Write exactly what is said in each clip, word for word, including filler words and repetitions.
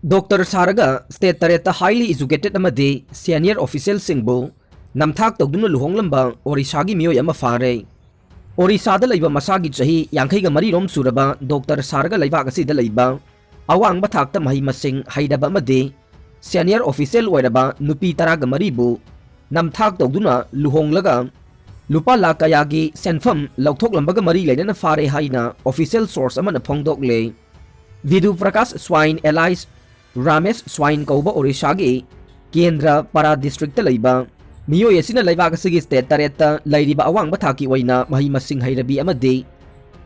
Doctor ꯁꯥꯔꯒ state ꯇꯔꯦꯠꯇ highly educated ꯑꯃꯗꯤ senior officialꯁꯤꯡꯕꯨ ꯅꯝꯊꯥꯛ ꯇꯧꯗꯨꯅ ꯂꯨꯍꯣꯡꯂꯝꯕ ꯑꯣꯔꯤꯁꯥꯒꯤ ꯃꯤꯑꯣꯏ ꯑꯃ ꯐꯥꯔꯦ꯫ ꯑꯣꯔꯤꯁꯥꯗ ꯂꯩꯕ ꯃꯁꯥꯒꯤ ꯆꯍꯤ ꯌꯥꯡꯈꯩꯒ ꯃꯔꯤꯔꯣꯝ ꯁꯨꯔꯕ ꯗꯣꯛꯇꯔ ꯁꯥꯔꯒ ꯂꯩꯕꯥꯛ ꯑꯁꯤꯗ ꯂꯩꯕ ꯑꯋꯥꯡꯕ ꯊꯥꯛꯇ ꯃꯍꯩ ꯃꯁꯤꯡ ꯍꯩꯔꯕ ꯑꯃꯗꯤ senior official ꯑꯣꯏꯔꯕ ꯅꯨꯄꯤ ꯇꯔꯥꯒ ꯃꯔꯤꯕꯨ ꯅꯝꯊꯥꯛ ꯇꯧꯗꯨꯅ ꯂꯨꯍꯣꯡꯂꯒ ꯂꯨꯄꯥ ꯂꯥꯈ ꯀꯌꯥꯒꯤ ꯁꯦꯟꯐꯝ ꯂꯧꯊꯣꯛꯂꯝꯕꯒ ꯃꯔꯤ ꯂꯩꯅꯅ ꯐꯥꯔꯦ ꯍꯥꯏꯅ official source ꯑꯃꯅ ꯐꯣꯡꯗꯣꯛꯂꯦ꯫ ꯚꯤꯗꯨ ꯄ꯭ꯔꯀꯥꯁ ꯁ꯭ꯋꯥꯏꯟ alias ꯔꯥꯃꯦꯁ ꯁ꯭ꯋꯥꯏꯟ ꯀꯧꯕ ꯑꯣꯔꯤꯁꯥꯒꯤ ꯀꯦꯟꯗ꯭ꯔ ꯄꯥꯔꯥ ꯗꯤꯁꯇ꯭ꯔꯤꯛꯇ ꯂꯩꯕ ꯃꯤꯑꯣꯏ ꯑꯁꯤꯅ ꯂꯩꯕꯥꯛ ꯑꯁꯤꯒꯤ ꯁ꯭ꯇꯦꯠ ꯇꯔꯦꯠꯇ ꯂꯩꯔꯤꯕ ꯑꯋꯥꯡꯕ ꯊꯥꯛꯀꯤ ꯑꯣꯏꯅ ꯃꯍꯩ ꯃꯁꯤꯡ ꯍꯩꯔꯕꯤ ꯑꯃꯗꯤ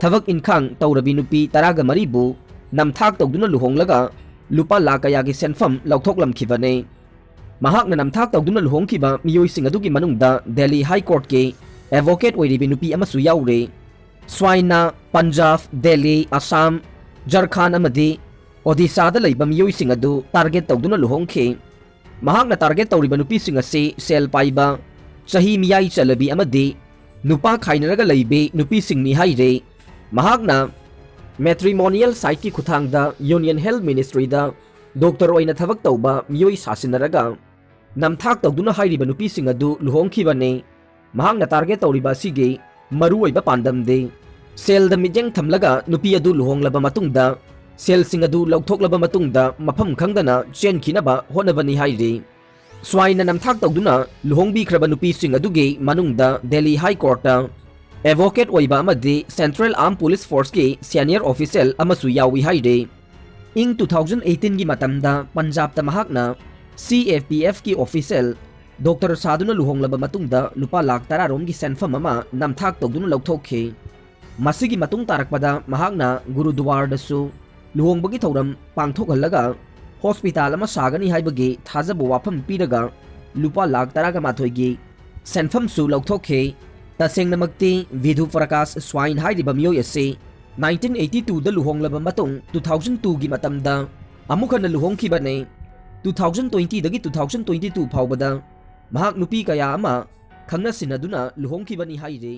ꯊꯕꯛ ꯏꯟꯈꯥꯡ ꯇꯧꯔꯕꯤ ꯅꯨꯄꯤ ꯇꯔꯥꯒ ꯃꯔꯤꯕꯨ ꯅꯝꯊꯥꯛ ꯇꯧꯗꯨꯅ ꯂꯨꯍꯣꯡꯂꯒ ꯂꯨꯄꯥ ꯂꯥꯈ ꯀꯌꯥꯒꯤ ꯁꯦꯟꯐꯝ ꯂꯧꯊꯣꯛꯂꯝꯈꯤꯕꯅꯤ꯫ ꯃꯍꯥꯛꯅ ꯅꯝꯊꯥꯛ ꯇꯧꯗꯨꯅ ꯂꯨꯍꯣꯡꯈꯤꯕ ꯃꯤꯑꯣꯏꯁꯤꯡ ꯑꯗꯨꯒꯤ ꯃꯅꯨꯡꯗ ꯗꯦꯜꯂꯤ ꯍꯥꯏ ꯀꯣꯔꯠꯀꯤ ꯑꯦꯗꯚꯣꯀꯦꯠ ꯑꯣꯏꯔꯤꯕꯤ ꯅꯨꯄꯤ ꯑꯃꯁꯨ ꯌꯥꯎꯔꯤ꯫ ꯁ꯭ꯋꯥꯏꯟꯅ ꯄꯟꯖꯥꯕ, ꯗꯦꯜꯂꯤ, ꯑꯁꯥꯝ, ꯖꯔꯈꯥꯟꯗ ꯑꯃꯗꯤ ꯑꯣꯗꯤꯁꯥꯗ ꯂꯩꯕ ꯃꯤꯑꯣꯏꯁꯤꯡ ꯑꯗꯨ ꯇꯥꯔꯒꯦꯠ ꯇꯧꯗꯨꯅ ꯂꯨꯍꯣꯡꯈꯤ꯫ ꯃꯍꯥꯛꯅ ꯇꯥꯔꯒꯦꯠ ꯇꯧꯔꯤꯕ ꯅꯨꯄꯤꯁꯤꯡ ꯑꯁꯤ ꯁꯦꯜ ꯄꯥꯏꯕ, ꯆꯍꯤ ꯃꯤꯌꯥꯏ ꯆꯜꯂꯕꯤ ꯑꯃꯗꯤ ꯅꯨꯄꯥ ꯈꯥꯏꯅꯔꯒ ꯂꯩꯕꯤ ꯅꯨꯄꯤꯁꯤꯡꯅꯤ ꯍꯥꯏꯔꯤ꯫ ꯃꯍꯥꯛꯅ ꯃꯦꯇ꯭ꯔꯤꯃꯣꯅꯤꯌꯦꯜ ꯁꯥꯏꯠꯀꯤ ꯈꯨꯠꯊꯥꯡꯗ ꯌꯨꯅꯤꯌꯟ ꯍꯦꯜꯊ ꯃꯤꯅꯤꯁꯇ꯭ꯔꯤꯗ ꯗꯣꯛꯇꯔ ꯑꯣꯏꯅ ꯊꯕꯛ ꯇꯧꯕ ꯃꯤꯑꯣꯏ ꯁꯥꯁꯤꯟꯅꯔꯒ ꯅꯝꯊꯥꯛ ꯇꯧꯗꯨꯅ ꯍꯥꯏꯔꯤꯕ ꯅꯨꯄꯤꯁꯤꯡ ꯑꯗꯨ ꯂꯨꯍꯣꯡꯈꯤꯕꯅꯤ꯫ ꯃꯍꯥꯛꯅ ꯇꯥꯔꯒꯦꯠ ꯇꯧꯔꯤꯕ ꯑꯁꯤꯒꯤ ꯃꯔꯨꯑꯣꯏꯕ ꯄꯥꯟꯗꯝꯗꯤ ꯁꯦꯜꯗ ꯃꯤꯠꯌꯦꯡ ꯊꯝꯂꯒ ꯅꯨꯄꯤ ꯑꯗꯨ ꯂꯨꯍꯣꯡꯂꯕ ꯃꯇꯨꯡꯗ ꯁꯦꯜꯁꯤꯡ ꯑꯗꯨ ꯂꯧꯊꯣꯛꯂꯕ ꯃꯇꯨꯡꯗ ꯃꯐꯝ ꯈꯪꯗꯅ ꯆꯦꯟꯈꯤꯅꯕ ꯍꯣꯠꯅꯕꯅꯤ ꯍꯥꯏꯔꯤ꯫ ꯁ꯭ꯋꯥꯏꯟꯅ ꯅꯝꯊꯥꯛ ꯇꯧꯗꯨꯅ ꯂꯨꯍꯣꯡꯕꯤꯈ꯭ꯔꯕ ꯅꯨꯄꯤꯁꯤꯡ ꯑꯗꯨꯒꯤ ꯃꯅꯨꯡꯗ ꯗꯦꯜꯂꯤ ꯍꯥꯏ ꯀꯣꯔꯠꯇ ꯑꯦꯗꯚꯣꯀꯦꯠ ꯑꯣꯏꯕ ꯑꯃꯗꯤ ꯁꯦꯟꯇ꯭ꯔꯦꯜ ꯑꯥꯔꯝ ꯄꯨꯂꯤꯁ ꯐꯣꯔꯁꯀꯤ ꯁꯦꯅꯤꯌꯔ ꯑꯣꯐꯤꯁꯦꯜ ꯑꯃꯁꯨ ꯌꯥꯎꯏ ꯍꯥꯏꯔꯤ꯫ ꯏꯪ two thousand eighteenꯒꯤ ꯃꯇꯝꯗ ꯄꯟꯖꯥꯕꯇ ꯃꯍꯥꯛꯅ CAPFꯀꯤ ꯑꯣꯐꯤꯁꯦꯜ ꯗꯣꯛꯇꯔ ꯁꯥꯗꯨꯅ ꯂꯨꯍꯣꯡꯂꯕ ꯃꯇꯨꯡꯗ ꯂꯨꯄꯥ ꯂꯥꯈ ꯇꯔꯥ ꯔꯣꯝꯒꯤ ꯁꯦꯟꯐꯝ ꯑꯃ ꯅꯝꯊꯥꯛ ꯇꯧꯗꯨꯅ ꯂꯧꯊꯣꯛꯈꯤ꯫ ꯃꯁꯤꯒꯤ ꯃꯇꯨꯡ ꯇꯥꯔꯛꯄꯗ ꯃꯍꯥꯛꯅ ꯒꯨꯔꯨꯗꯨꯋꯥꯔꯗꯁꯨ ꯂꯨꯍꯣꯡꯕꯒꯤ ꯊꯧꯔꯝ ꯄꯥꯡꯊꯣꯛꯍꯜꯂꯒ ꯍꯣꯁꯄꯤꯇꯥꯜ ꯑꯃ ꯁꯥꯒꯅꯤ ꯍꯥꯏꯕꯒꯤ ꯊꯥꯖꯕ ꯋꯥꯐꯝ ꯄꯤꯔꯒ ꯂꯨꯄꯥ ꯂꯥꯈ ꯇꯔꯥꯒ ꯃꯥꯊꯣꯏꯒꯤ ꯁꯦꯟꯐꯝꯁꯨ ꯂꯧꯊꯣꯛꯈꯤ꯫ ꯇꯁꯦꯡꯅꯃꯛꯇꯤ ꯚꯤꯙꯨ ꯄ꯭ꯔꯀꯥꯁ ꯁ꯭ꯋꯥꯏꯟ ꯍꯥꯏꯔꯤꯕ ꯃꯤꯑꯣꯏ ꯑꯁꯤ nineteen eighty twoꯗ ꯂꯨꯍꯣꯡꯂꯕ ꯃꯇꯨꯡ two thousand twoꯒꯤ ꯃꯇꯝꯗ ꯑꯃꯨꯛ ꯍꯟꯅ ꯂꯨꯍꯣꯡꯈꯤꯕꯅꯤ꯫ Two thousand twentyꯗꯒꯤ two thousand twenty two ꯐꯥꯎꯕꯗ ꯃꯍꯥꯛ ꯅꯨꯄꯤ ꯀꯌꯥ ꯑꯃ ꯈꯪꯅ ꯁꯤꯟꯅꯗꯨꯅ ꯂꯨꯍꯣꯡꯈꯤꯕꯅꯤ ꯍꯥꯏꯔꯤ꯫